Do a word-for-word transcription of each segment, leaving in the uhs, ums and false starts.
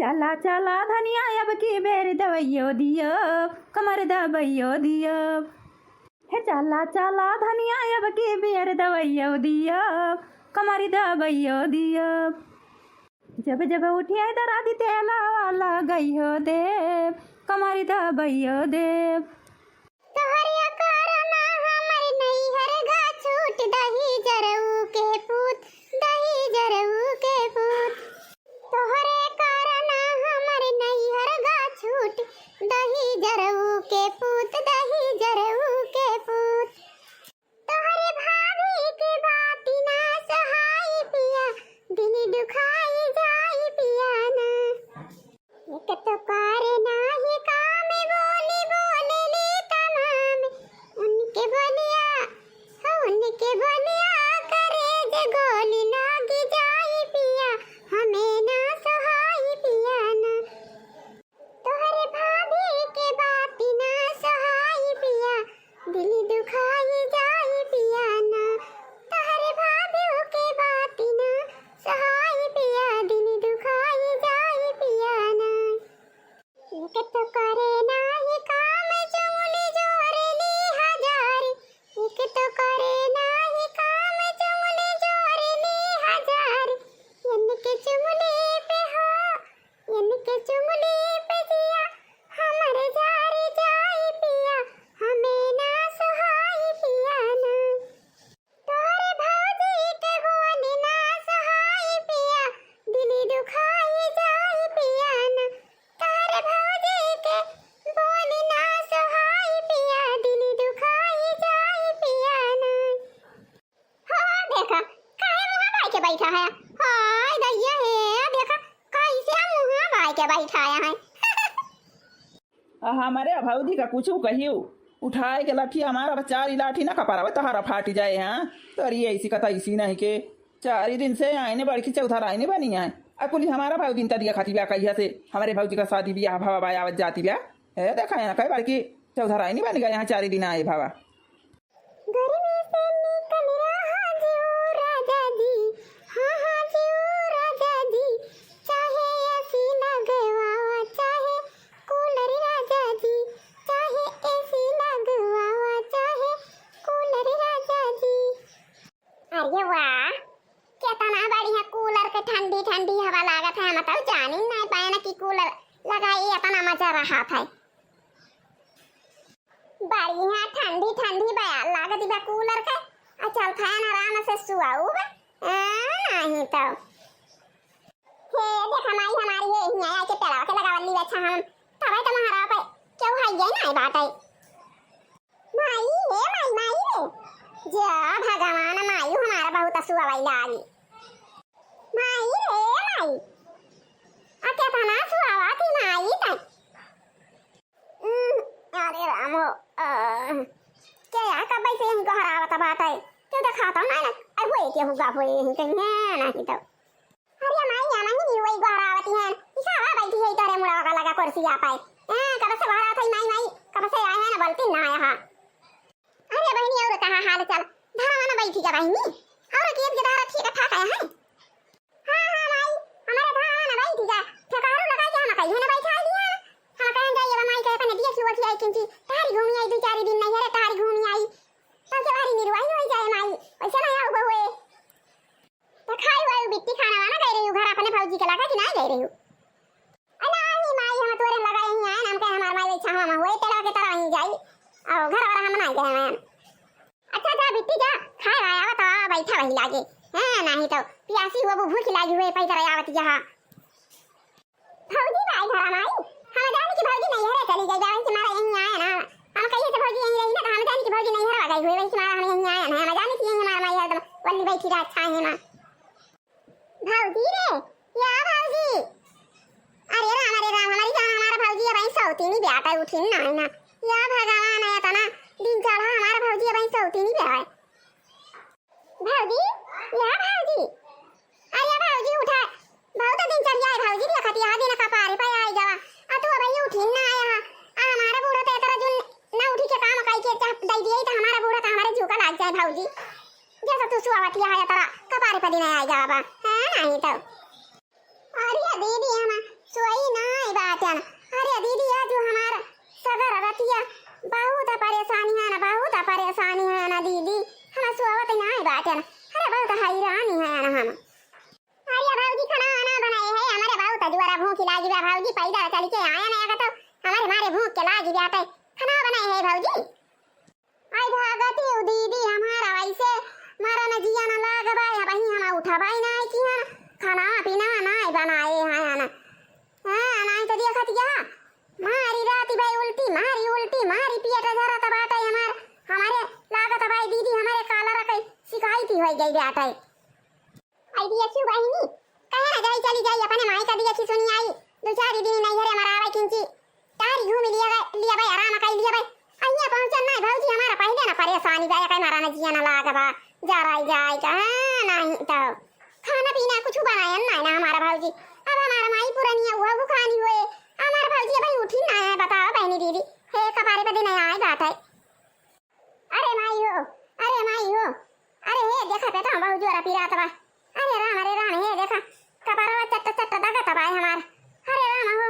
चला चला धनिया अब की बेर दवइयो दियो, कमर दबइयो दियो। हे चला चला धनिया अब की बेर दवइयो दियो, कमर दबइयो दियो। जब जब उठिया दरादी तेला वाला गइयो देव, कमर दबइयो देव। तोहरे कारण हमर नैहर गा छूट, दही जरऊ के पूत, दही जरऊ के पूत। तोहरे कारण हमर नैहर गा छूट, दही जरऊ के पूत, दही जरऊ के पूत। तोहरे भाभी के बात ना सहाई पिया, दिल दुखाई जाई पिया ना। एक तो करे नाही काम, बोली बोले ले तमाम। उनके बोलिया, हो उनके बोलिया, करे जे गोली लागी जाई पिया, हमें ना सहाई पिया ना। तोहरे भाभी के बात ना सहाई पिया, दिल दुखाई जाई पिया ना। तोहरे भाभी के बात ना सहाई पिया, दिल दुखाई जाई पिया ना। एक तो करे नाही काम, चुगली जोर ली हजार। एक तो करे नाही काम, चुगली जोर ली हजार। इनके चुगली पे हो, इनके चुगली पे जिया हमर जारी जाई पिया, हमें ना सुहाई पिया ना। तोरे भौजी के बोली ना सुहाई पिया, दिल दुखाई जाई पिया ना। तोरे भौजी के बोली ना सुहाई पिया, दिल दुखाई जाई पिया ना। हाँ, देखा, काहे मुँहा बाई के बैठा है? हाय दैया हे, देखा, कैसे मुँहा बाई के बैठा है। आ, हमरे भौजी का कुछ कहियो, उठाए के लाठी हमारा बा चारी लाठी ना कपारवा तोहरा फाटी जाए, हाँ? तोरी ऐसी कथा ऐसी नहीं के, चारी दिन से आइने बड़की चौधराइनी बनी है। आ कुली हमारा भौजी तरिया खाती बा कहिया से, हमरे भौजी का शादी बियाह भवा बा आवत जाती बा। ए, देखा है ना, कई बड़की चौधराइनी बन गए यहाँ चारी दिन आए भवा। गर्मी से निकल रहा जी ओ राजा जी, हाँ, हाँ जी ओ राजा जी, चाहे एसी लगवावा, चाहे कूलर राजा जी, चाहे एसी लगवावा, चाहे कूलर राजा जी। अरे वाह, केतना बढ़िया कूलर के ठंडी ठंडी हवा लागत है। हम तो जानी नहीं पाए ना कि कूलर लगाई, इतना मजा रहत है। बढ़िया ठंडी ठंडी बयार लागत बा कूलर के। आ चल फैन आराम से सुआऊ बा। आ, नहीं तो। हे, देख माई हमारी ये हियाँ आके पेड़वा के लगावल ली अच्छा हम। तबे तो महाराज पे क्यों है ये नहीं बात है। माई, हे माई, माई रे। जा भगवान, माई हमारा बहुत सुआवै लागी। माई रे, माई। आ केतना सुआवा थी माई तै। उम, अरे राम हो, अ, के या कब से यहीं गोहरावत बाटे? क्यों देखाता ना ना? अरे होए के हुआ होए यहीं कहीं है नहीं तो। अरे माई, या माई नहीं वही गोहरावती हैं। इसा आवा बैठी है इधर मुड़ा का लगा कुर्सी आ पाए। हाँ, कब से गोहरावत है माई, माई, कब से आए हैं ना बोलती ना यहाँ। अरे बहिनी, और कहा हाल चाल? घरवा में बैठी का बहिनी? और खेत के धारा ठीक ठाक है, हैं? हाँ, हाँ, माई, हमारे घरवा में बैठी का। ठेकारू लगा के हम कहीं ना बैठा लिया। हम कहें जाइए, अब माई कहे, "अपने दिया की ओर आई किंची, तारी घूमी आई, दो चार दिन नहीं है रे, तारी घूमी आई।" तब के बारी निरुआई हो जाए माई, वैसे ना आओ बहुए। तो खाई वाई बिट्टी खाना वाना गई रही हूँ घर अपने भौजी के लगा कि ना गई रही हूँ? अरे नाही माई, हम तोरे लगा यहीं आए ना, हम कहे हमार माई वही छावा में हुए, तेरा के तरह वहीं जाई। और घर वाला हम ना गए हैं। अच्छा जा बिट्टी जा, खाए वाए आवा तो बैठा वही लागे। हाँ, नहीं तो पियासी हुआ वो भूख लागी हुए, पैदल आवत यहाँ। भौजी बा आई घरा माई, हम जानी कि भौजी नैहरे चली गई, जावन से मारा यहीं आए ना। हम कहिए से भौजी यहीं रही ना, तो हम जानी कि भौजी नैहरे गई हुई, वही से मारा हम यहीं आए ना। हम जानी कि यहीं हमारा माई हरदम वल्ली बैठी रहत छाहे माँ। भौजी रे, या भौजी। अरे राम, अरे राम, हमारी जान, हमारा भौजी अब सौतीनी ब्याह उठिन ना है ना। या भगवान है तना दिन चढ़ा, हमारा भौजी अब सौतीनी ब्याह है। भौजी, या भौजी, अरे भौजी उठा, बहुत दिन चढ़ जाए भौजी, देखत यहाँ दिन कपारे पे आई जावा, आ तू अबही उठी ना आया हा। आ हमारा बूढ़ा तो इतना जुन ना उठी के काम काई के चाह दई दिए तो हमारा बूढ़ा तो हमारे झुका लाग जाए भौजी। जैसा तू सुआवत यहाँ या तरा कपारे पे दिन आई जावा बा, है नहीं तो। अरे दीदी हम सोई अरे बहुत हैरानी है ना हम। अरे भौजी, खाना वाना बनाए है, हमारे बहुत जोरा भूख लागी बा भौजी, पैदल चल के आए ना, अगर तो हमारे मारे भूख के लागी बाटे। खाना बनाए है भौजी। आई भागती हूँ दीदी, हमारा वैसे मरन जियन लाग बा, अबहीं हम उठबै नाहीं किहन, खाना पीना नाहीं बनाए हैं ना। हाँ, नाहीं तो देखत या, मारी राती भाई उल्टी, मारी उल्टी, मारी पेट झरत बाटे हमार, हमारे लागत भाई दीदी, हमारे कालरा के शिकायती होइ गई बाटे। आई देखियो बहिनी, कहे ना जाई चली जाई, अपने माई का देखी सुनी आई, दो चार दिन नैहरे मरावे किंची, तारी घूम लिया गए, लिया भाई आराम कर लिया भाई। अहिया पहुँचन ना भौजी, हमारा पहले ना परेशानी बा, कहीं मारा ना जिया ना लाग बा, जा रही जाए का, हाँ, नहीं तो खाना पीना कुछ बनाए ना, ना हमारा भौजी। अब हमारा माई पुरानी है, वो भुखानी हुए, हमारा भौजी भाई उठी ना है, बताओ बहनी दीदी, हे कपारे बदे नहीं आए बात है। अरे माई हो, अरे माई हो, अरे हे देखा पेटा बहुत जोरा पिरात बा। अरे राम, अरे राम, हे देखा कपारवा चट्ट चट्ट दगत बा हमार। अरे राम हो,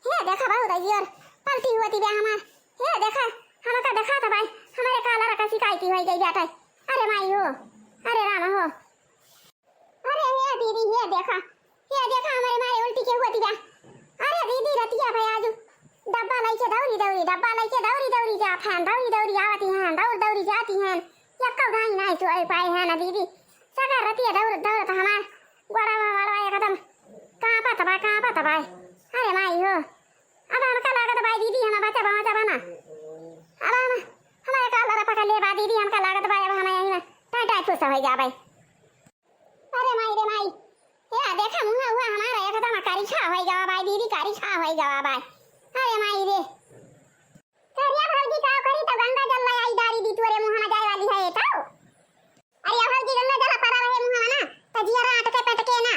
हे देखा बहुत जोर पलटी हुआ बा हमार। हे देखा, हमका देखा तो भाई, हमारे कालरा का शिकायती होइ गई बाटे। अरे माई हो, अरे राम हो। अरे हे दीदी, हे देखा, हे देखा, हमारे मारे उल्टी के हुआ बा। अरे दीदी, रतिया भाई आजू डब्बा लइके दौरी दौरी, डब्बा लइके दौरी दौरी जात हैं, दौरी दौरी आवती हैं, दौड़ दौरी जाती हैं। यक्का उधाई नाहीं चोए पाए हैं ना दीदी। सगर रतिया दौड़ दौड़त हमार गोड़वा वड़वा एकदम कांपत बा, कांपत बा। अरे माई हो, अब हमका लागत बा दीदी, हम बचबा, बचबा ना। अब हम, हमारे कालरा पकड़ ले बा दीदी, हमका लागत बा अब हम यहीं में टाई टाई फुस होइ जाबे। अरे माई रे माई, हे देखा मुँह हुआ हमारा एकदम करिछा होइ गवा बाय दीदी, करिछा होइ गवा बाय। अरे माई रे। करिया भौजी का करी तो गंगा जल ले आई डारी दी तोरे मुँह में जाए वाली है तो। अरे भौजी गंगा जल पड़ा रहे मुँह में ना, तो जियरा अटके पटके ना,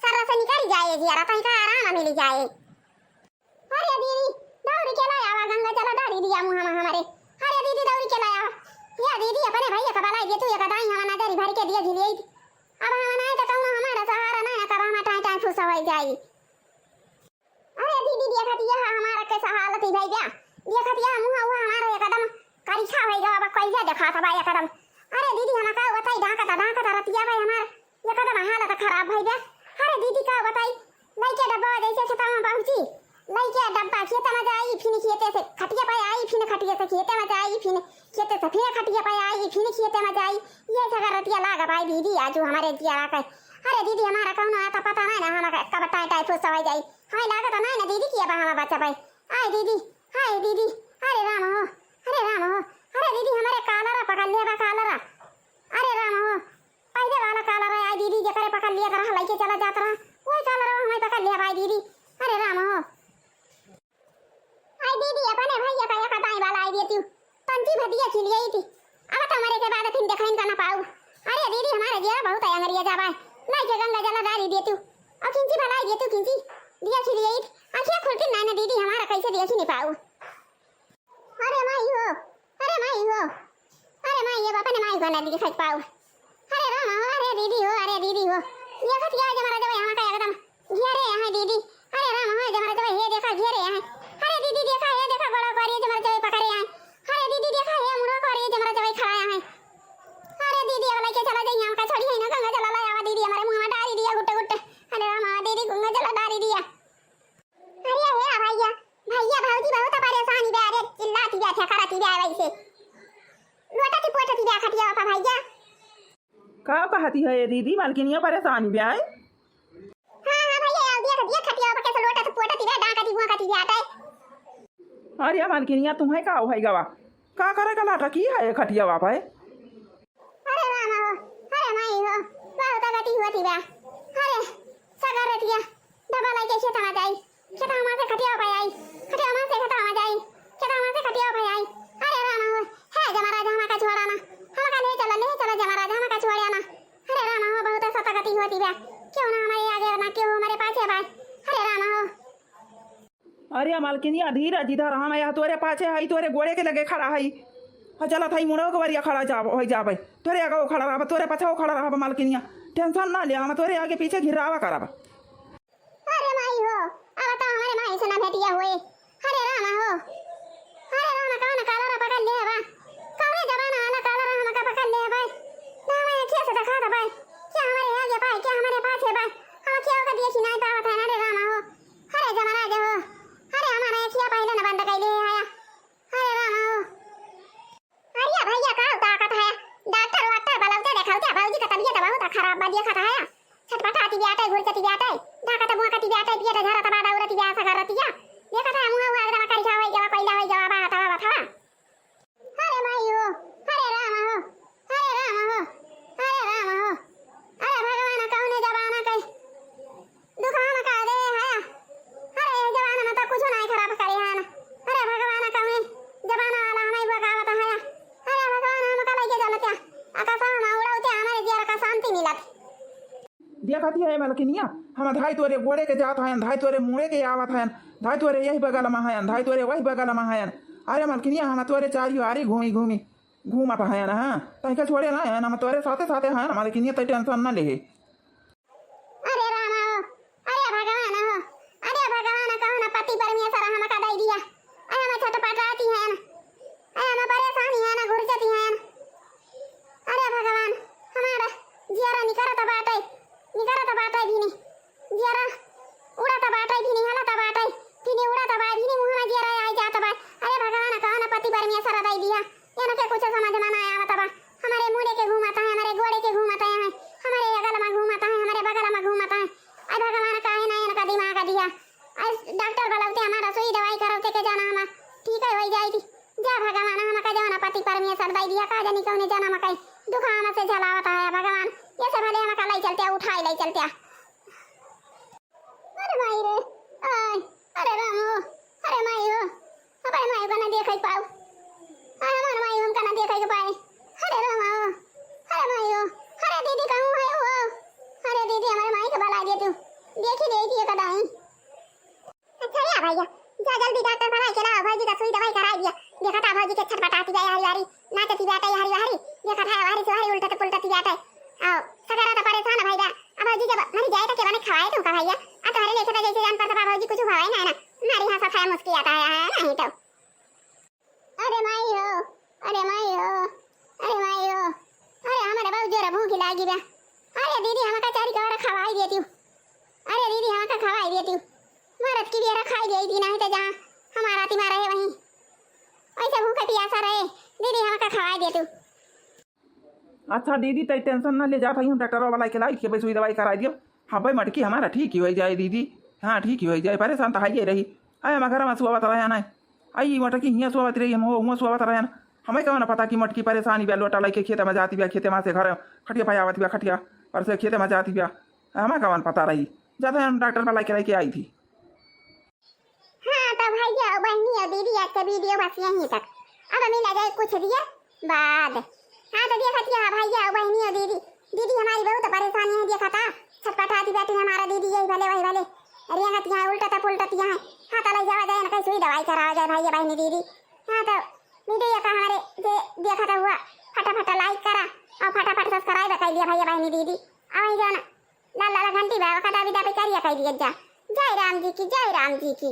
सर्र से निकल जाए जियरा, तनिका आराम मिल जाए। अरे दीदी, दौरी के लायावा गंगा जल डारी दिया मुँह में हमारे। अरे दीदी, दौरी के लायावा। या दीदी, अपने भैया का बलाई दे तू, एक दाई हमारा नजरी भर के दिया झिलिए। अब हम नाहीं तो कौनो हमारा सहारा नाहीं, कब हम टाई टाई फुस होइ जाई। अरे दीदी, देखत यह हमारा कैसा हालत ही भैया। देखत यह मुँह हुआ हमारा एकदम करिछा होइ गवा, अब कैसे देखात बा एकदम। अरे दीदी, हम का बताई, डांकत डांकत रतिया भाई हमार एकदम हालत खराब भई बा। अरे दीदी का बताई, लइके डब्बा जैसे खेतवा में पहुँची, लइके डब्बा खेत में जाई, फिर खेते से खटिया पे आई, फिर खटिया से खेते में जाई, फिर खेते से फिर खटिया पे आई, फिर खेते में जाई। ये सगर रतिया लाग बाय दीदी, आजू हमारे जिया के। अरे दीदी, हमारा कौनो आता पता नहीं ना, हम कब टाई टाई फुस होइ जाई। हमें लागत नहीं ना दीदी कि अब हम बचबे। आय दीदी, हाय दीदी, अरे राम हो, अरे राम हो, अरे दीदी, हमारे कालरा पकड़ लिया बा, कालरा। अरे राम हो, पहले वाला कालरा आय दीदी, जेकरे पकड़ लिया रहा, लइके चला जात रहा, वही कालरा हमें पकड़ लिया बाय दीदी। अरे राम हो। आय दीदी, अपने भैया का एक दाई वाला आय देती हूँ, पंची भदिया खिलियाई थी। अब तो मरे के बाद फिर देखाइन का ना पाऊ। अरे दीदी, हमारे जिया बहुत है अंगरिया जाबा है, लइके गंगा जल डारी देती हूँ। और किंची भलाई देती हूँ, किंची दिया खिलियाई थी। आँखिया खुलती नहीं ना दीदी, हमारा कैसे देखी नहीं पाऊ। अरे माई हो, अरे माई हो, अरे माई, ये बापा ने माई को ना दिखाई पाऊ। अरे राम हो, अरे दीदी हो, अरे दीदी हो, ये खत क्या है जमरा जब यहाँ का एकदम घेरे हैं दीदी। अरे राम हो, जमरा जब ये देखा घेरे हैं। अरे दीदी देखा, ये देखा गोड़ा करिए जमरा जब पकड़े हैं। अरे दीदी देखा, ये मुड़ो करिए जमरा जब खड़ा हैं। अरे दीदी, अब लइके चला जाइए, हमका छोड़ी है ना, गंगा जल लायावा दीदी, हमारे मुँह में डारी दिया गुट्टे गुट्टे। अरे राम हो, दीदी गंगा जल डारी दिया। अरे हे भैया, भैया भौजी बहुत परेशानी बा, अरे चिल्लाती बा, ठेकरती बा वैसे। लोटती पोटती बा खटिया पर भैया। का कहती है ये दीदी, मलकिनिया परेशानी बा है? हाँ, हाँ भैया, आओ देख, देख खटिया पर कैसे लोटत पोटती बा, डांकती हुआ कती बा आटे। अरे मलकिनिया, तुम्हें का होई गवा? का करे का लाटा की है ये खटिया पर? अरे राम हो, अरे माई हो, बहुत गति होती बा। अरे सगर रतिया डब्बा लइके खेतवा जाई, खेतवा से खटिया पे आई, खटिया से खेतवा जाई, खेतवा से खटिया पे आई। अरे राम हो, हे जमराज, हमका छोड़ा ना, हमका ले चला, ले चला जमराज, हमका छोड़ा ना। अरे राम हो, बहुत सता गति होती बा, क्यों ना हमारे आगे ना, क्यों हमारे पाछे बा। अरे राम हो। अरे मलकिनिया, धीरज धर, हम यह तोरे पाछे हई, तोरे गोड़े के लगे खड़ा हई। हाँ, चलत हई, मुड़ो के बरिया खड़ा जाब, होई जाबे। तोरे आगे खड़ा रहब, तोरे पाछे खड़ा रहब मलकिनिया। टेंशन ना ले, हम तोरे आगे पीछे घिरावा करब। अरे माई हो, अब तो हमारे माई से ना भेटिया हुए। अरे राम हो, अरे राम, कौन कालरा पकड़ ले बा? कौने जमाना वाला कालरा हमका पकड़ ले बा? ना मैं अखिया से देख अब्बा देखत है, छटपटाती बाटे, घुरचती बाटे, ढाकत मुआकती बाटे, पेट झरत बा, दौरती बा, ऐसा करती है। देखत है, मुँह हुआ एकदम करिखा होई गवा, कोइला होई गवा, बा हथवा बथवा। अरे माई हो, अरे राम हो, अरे राम हो, अरे राम हो, अरे भगवान, कौने जमाना के दुख हम का दे है। अरे, ए जमाना में तो कुछ नहीं खराब करे है ना। अरे भगवान, कौने जमाना वाला हमें भगावत है। अरे भगवान, हम का लइके चलत है, आकाश में उड़ौते हमारे जियर का शांति मिलत। देखत है मलकिनिया, हम धाई तोरे गोड़े के जात हयन, धाई तोरे मुड़े के आवत हयन, धाई तोरे यही बगल में हयन, धाई तोरे वही बगल में हयन। अरे मलकिनिया, हम तोरे चारी आरी घूमी घूमी घूमत हयन, हाँ, तैके छोड़े ना हयन, हम तोरे साथे साथे हयन, मलकिनिया, तै tension ना लेहे। अरे राम हो, अरे भगवान हो, अरे भगवान, कौन पति परमेश्वर हमका दे दिया। अरे हम छटपटाती हयन, अरे हम परेशानी हयन, घुरचती हयन। अरे भगवान, हमारा जियरा निकरत बाटे, निकरत बाटे भी नहीं। जियरा उड़त बाटे भी नहीं, हलत बाटे भी नहीं, उड़त बा भी नहीं, मुँह में जियरा आई जात बा। अरे भगवान, कौन पति परमेश्वर दे दिया। इनके कुछ समझ में ना आवत बा। हमारे मुड़े के घूमत है, हमारे गोड़े के घूमत है, हमारे अगल में घूमत है, हमारे बगल में घूमत है। अरे भगवान, काहे ना इनका दिमाग दिया। अरे डॉक्टर बुलावते, हमारा सुई दवाई करवते के जाना हम ठीक है होई जाई थी। जा भगवान, हमका जौन पति परमेश्वर दे दिया, का जानी कौने जन्म के दुख हमसे झलावत है भगवान। ये से भले हमका लाई चलते, उठाई लाई चलते। अरे माई रे, आय, अरे राम हो, अरे माई हो, अबे माई का ना देखे पाऊ। आय, हमार माई हमका ना देखे के पाए। अरे राम हो, अरे माई हो, अरे दीदी कहूँ है हो? अरे दीदी, हमारे माई के बुला दे तू, देखी दे दिए कदाई। अच्छा रे भैया, जा जल्दी डॉक्टर बुला के लाओ, भौजी का सुई दवाई कराई दिया। देखा था भौजी के छटपटाती बा हरी हरी, नाचती बाटे हरी हरी। देखा था हरी से हरी उल्टत पुल्टती बाटे। आओ, सगरा तो परेशान भई बा। अब भौजी जब मरी जाए तो के बने खवाए तुमका भैया? आ तोहरे लेखे तो जैसे जान पड़ता बा भौजी कुछ हुआ है ना, ना। मारी हंसा था मुस्की आता है, है नहीं तो। अरे माई हो, अरे माई हो, अरे माई हो, अरे हमारे बहुत जोर भूख लागी बा। अरे दीदी, हमका चारी कवर खवाई देती हूँ। अरे दीदी, हमका खवाई देती हूँ। मरद की बेरा खाई देती, नहीं तो जहाँ हमारा तिमा रहे वहीं। ऐसे भूखे पियासा रहे, दीदी, हमका खवाई देती हूँ। अच्छा दीदी, तै tension ना ले, जात हई हम डॉक्टर वाला के लाई के सुई दवाई कराई दियो। हाँ भाई, मटकी हमारा ठीक ही होई जाए दीदी, हाँ ठीक ही होई जाए, परेशान तो हइये रही। आए हम घर में सोवत रहन, आई मटकी हियाँ सोवत रही, हम हुआँ सोवत रहन। हमें कौन पता कि मटकी परेशानी बा, लोटा लइके खेते में जाती बा, खेते में से घर खटिया पे आवत बा, खटिया पर से खेते में जाती बा, हमें कौन पता रही। जाते हम डॉक्टर वाला के लेके आई थी। हाँ, तो भैया और बहनी और दीदी, आज का वीडियो बस यहीं तक। अब मिला जाए कुछ दिया बाद। हाँ, तो देखा थी, हाँ, भैया और बहनी और दीदी, दीदी हमारी बहुत परेशानी है, देखा था, छटपटाती बैठी हमारा दीदी, यही भले, वही भले, रेंगत यहाँ, उल्टत पुल्टत यहाँ। हाँ, तो ले जावा जाए ना, कहीं सुई दवाई करावा जाए भैया बहनी दीदी। हाँ, तो वीडियो का हमारे जे देखा था हुआ, फटाफट like करा और फटाफट subscribe कर दिया भैया बहनी दीदी। और वही जो ना लाल लाल घंटी बा, ओका दाबी दाबी करिया कह दिया जा। जय राम जी की, जय राम जी की।